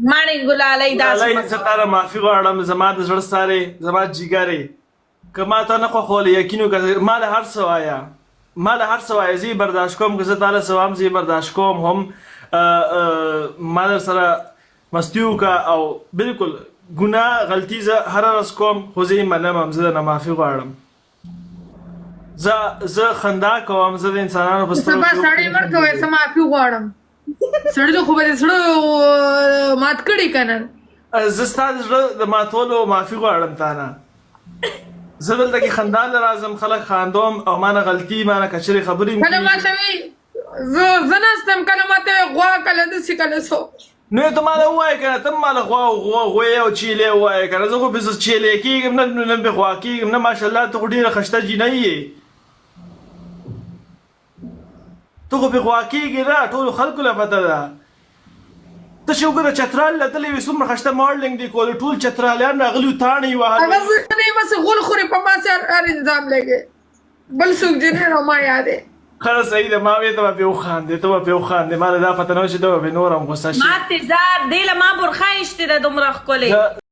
ماڼې ګلالۍ داسې ګلالۍ مه زه کوه. تاله معافي غواړم زما د زړه سارې زما جګرې که ما تا نه خوښولې یقین وکړه ما له هر څه وایه ما له هر څه وایه زه یې برداشت کوم که زه تاله څه وایم زه یې برداشت کوم هم ما در سره مستي وکړه او بالکل ګناه غلطي زه هره ورځ کوم خو زه یې منم هم زه درنه معافي غواړم زه زه خندا کوم زه د انسانانو په سترګو سبا سړی ورکوي زه معافي غواړم سړی له خو به دې زړه مات کړي که نه زه ستا د زړه د ماتولو معافي غواړم تا نه زه دلته کې خندا له راځم خلک خاندوم او مانه غلطي مانه کچرې خبرې هم کله کیږي ماته وي زه زه ناستم کله ماته وي غوا کله داسې کله څو نو ته ماله ووایې که نه ته هم ماله غوا او غوا غوې او چیلې ووایې که نه زه خو پې څه چیلې کېږم نه نه پې غوا کېږم نه ماشاءالله ته خو ډېره خشته جینۍ یې ته خو پې غوا کېږې نه ټولو خلکو له پته ده ته چې وګوره چترال له تللی وې څومره خشته ماډلینګ دې کولو ټول چترالیان راغلي وو تاڼې یې وهلې هغه زه نه یم هسې غول خوري په ما سره هر الزام لګي بل څوک دې نه نو ما یادې. ښه صحیح ده ما وې ته به پې وخاندې ته به پې وخاندې ما له دا پته نه وه چې ته به پې نور هم غوسه شې. ماتې زار دې له ما برخه ایشتې ده دومره ښکلې.